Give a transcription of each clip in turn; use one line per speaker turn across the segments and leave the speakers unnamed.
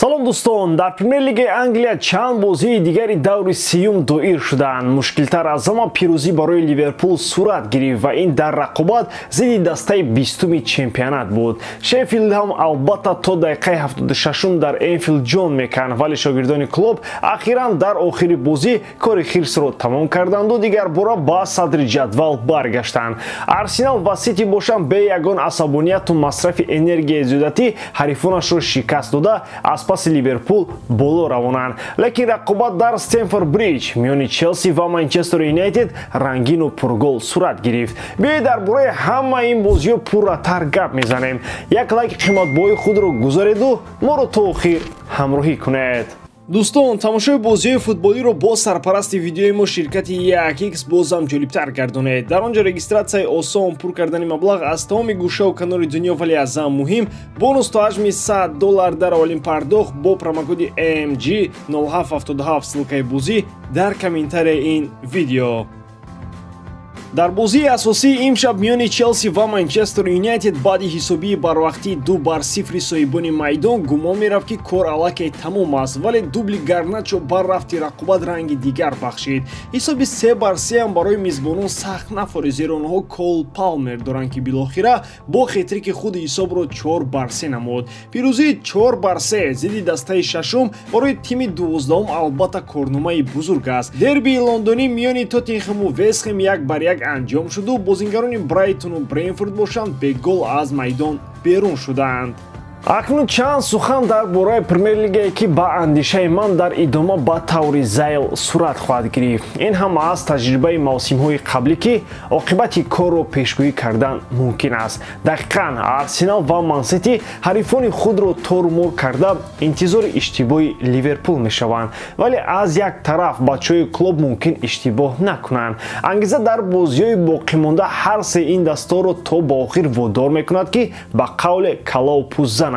Салом дӯстон, дар Премер-лигаи Англия чанд бозии дигари даври сеюм доир шуданд. Мушкилтар аз ҳама пирӯзӣ барои Ливерпул сурат гирифт ва ин дар рақобат зидди дастаи 20-уми чемпионат буд. Шеффилд ҳам албатта то дақиқаи 76-ум дар Энфилд ҷон меканд, вале шогирдони Клоп ахиран дар охири бозӣ кори хирсро тамом карданду дигарбора ба садри ҷадвал баргаштанд. Арсенал ва Сити бошанд бе ягон асабонияту масрафи энергияи зиёдатӣ ҳарифонашро шикаст дода аз паси Ливерпул боло равонанд. Лекин рақобат дар Стэмфорд Бриҷ миёни Челси ва Манчестер Юнайтед рангину пургол сурат гирифт. Биёед дар бораи ҳама ин бозиҳо пурратар гап мезанем. Як лайки қиматбоҳои худро гузареду моро то охир ҳамроҳӣ кунед. Дӯстон, тамошои бозиҳои футболиро бо сарпарасти видеои мо ширкати 1x бозам ҷолибтар гардонед. Дар он ҷо регистратсияи осон, пур кардани маблағ аз тамоми гӯшаву канори дунё, вале аз ҳам муҳим бонус то ҳаҷми $100 дар аввалин пардохт бо промокоди MG 0777. Ссылкаи бозӣ дар комментарияи ин видео. Дар бозии асосии имшаб миёни Челси ва Манчестер Юнайтед баъди ҳисобии барвақтии 2-0 соҳибони майдон гумон мерафт, ки кор аллакай тамом аст, вале дубли Гарначо бар рафти рақобат ранги дигар бахшид. Ҳисоби 3-3 ҳам барои мизбонон сахт нафорид, зеро онҳо Кол Палмер доранд, ки билохира бо хетрики худ ҳисобро 4-3 намуд. Пирӯзии 4-3 зидди дастаи шашум барои тими 12-ум албатта корномаи бузург аст. Дербии лондонӣ миёни Тоттенхэму Вестхэм 1-1 анҷом шуду бозингарони Брайтону Бренфорд бошанд бегол аз майдон берун шуданд. Акнун чанд сухан дар бораи Премер-лигае, ки ба андешаи ман дар идома ба таври зайл сурат хоҳад гирифт. Ин ҳам аз таҷрибаи мавсимҳои қаблӣ, ки оқибати корро пешгӯӣ кардан мумкин аст. Дақиқан Арсенал ва Мансити ҳарифони худро торумор карда интизори иштибоҳи Ливерпул мешаванд, вале аз як тараф бачаҳои Клоп мумкин иштибоҳ накунанд. Ангиза дар бозиҳои боқимонда ҳар се ин дастаро то ба охир водор мекунад, ки ба қавле калову пӯст.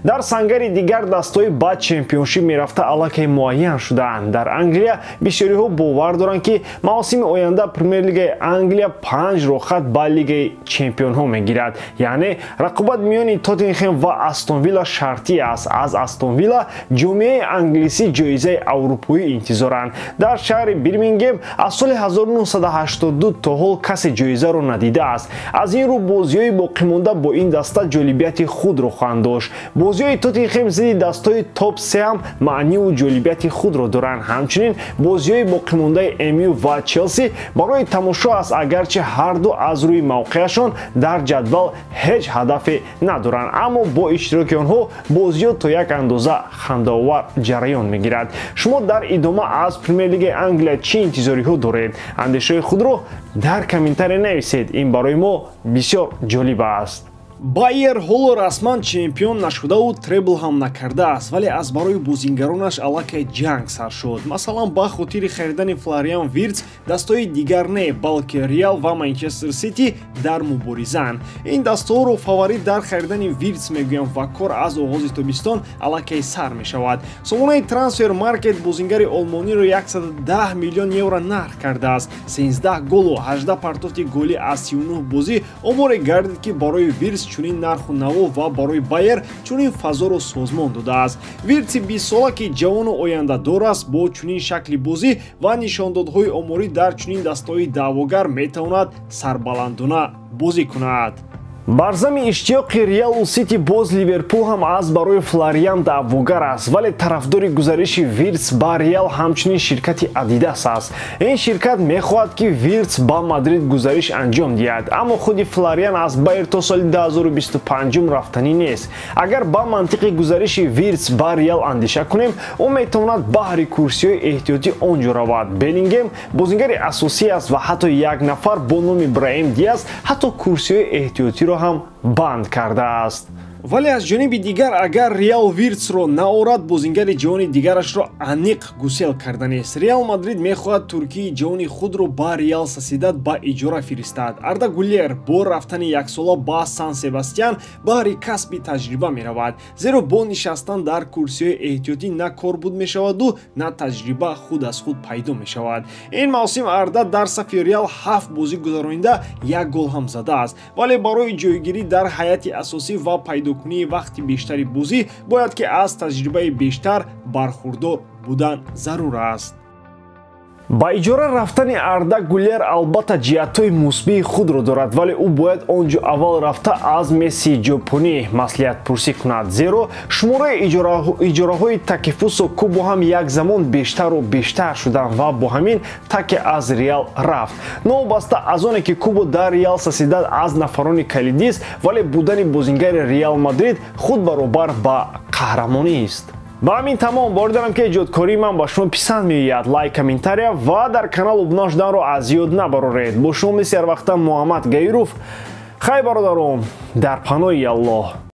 Дар сангари дигар дастҳои ба чемпионшип мерафта аллакай муайян шудаанд. Дар Англия бисёриҳо бовар доранд, ки мавсими оянда Премер-лигаи Англия 5 роҳхат ба Лигаи чемпионҳо мегирад. Яъне рақобат миёни Тоттенхем ва Астон Вилла шартӣ аст. Аз Астон Вилла ҷомеаи англисӣ ҷоизаи аврупоӣ интизоранд. Дар шаҳри Бирмингем аз соли 1982 то ҳол касе ҷоизаро надидааст. Аз ин рӯ бозиҳои боқимонда бо ин даста ҷолибияти худро хоҳанд дошт. Бозиҳои Тоттенхем зидди дастҳои топ-3 ҳам маъниву ҷолибияти худро доранд. Ҳамчунин бозиҳои боқимондаи МЮ ва Челси барои тамошо аст, агарчи ҳарду аз рӯи мавқеашон дар ҷадвал ҳеҷ ҳадафе надоранд, аммо бо иштироки онҳо бозиҳо то як андоза хандаовар ҷараён мегирад. Шумо дар идома аз Премер-лигаи Англия чӣ интизориҳо доред? Андешаҳои худро дар комментария нависед, ин барои мо бисёр ҷолиб аст. Байер ҳоло расман чемпион нашудаву требл ҳам накардааст, вале аз барои бозингаронаш аллакай ҷанг сар шуд. Масалан, ба хотири харидани Флориан Виртс дастҳои дигар не, балки Реал ва Манчестер Сити дар муборизаанд. Ин дастҳоро фаворит дар харидани Виртс мегӯянд ва кор аз оғози тобистон аллакай сар мешавад. Сомонаи Трансфер Маркет бозингари олмониро 110 миллион евро нарх кардааст. 13 голу 18 партофти голӣ аз 39 бозӣ оморе гардид, ки барои Виртс чунин нарху наво ва барои Байер чунин фазоро созмон додааст. Виртси 20-сола, ки ҷавону ояндадор аст, бо чунин шакли бозӣ ва нишондодҳои оморӣ дар чунин дастҳои даъвогар метавонад сарбаландона бозӣ кунад. Бар зами иштиёқи Реалу Сити боз Ливерпул ҳам аз барои Флориан даъвогар аст, вале тарафдори гузариши Виртс ба Реал ҳамчунин ширкати Адидас аст. Ин ширкат мехоҳад, ки Виртс ба Мадрид гузариш анҷом диҳад, аммо худи Флориан аз Байер то соли 2025 рафтанӣ нест. Агар ба мантиқи гузариши Виртс ба Реал андеша кунем, ӯ метавонад баҳри курсиҳои эҳтиётӣ он ҷо равад. Беллингем бозингари асосӣ аст ва ҳатто як нафар бо номи Браҳим Диас ҳатто курсиҳои эҳтиётиро ҳам банд кардааст. Вале аз ҷониби дигар, агар Реал Виртсро наорад, бозингари ҷавони дигарашро аниқ гусел карданист. Реал Мадрид мехоҳад туркии ҷавони худро ба Реал Сосьедад ба иҷора фиристад. Арда Гулер бо рафтани яксола ба Сан Себастьян баҳри касби таҷриба меравад, зеро бо нишастан дар курсиҳои эҳтиётӣ на корбуд мешаваду на таҷриба худ аз худ пайдо мешавад. Ин мавсим Арда дар сафи Реал 7 бозӣ гузаронида 1 гол ҳам задааст, вале барои ҷойгирӣ дар ҳайати асосӣ ва пайдо пайдокунии вақти бештари бозӣ бояд ки аз таҷрибаи бештар бархурдор будан зарур аст. Ба иҷора рафтани Арда Гулер албатта ҷиҳатҳои мусбии худро дорад, вале ӯ бояд он ҷо аввал рафта аз Месси ҷопонӣ маслиҳатпурсӣ кунад, зеро шумораи иҷораҳои Такефусо Кубо ҳам як замон бештару бештар шуданд ва бо ҳамин Таке аз Реал рафт. Новобаста аз оне ки Кубо дар Реал Сосьедад аз нафарони калидист, вале будани бозингари Реал Мадрид худ баробар ба қаҳрамонист. Ба ҳамин тамом. Бовар дорам, ки эҷодкории ман ба шумо писанд меояд. Лайк, комментария ва дар канал обуна шуданро аз ёд набароред. Бо шумо мисли ҳарвақта Муҳаммад Гаиров. Хай, бародарон, дар паноҳи Аллоҳ.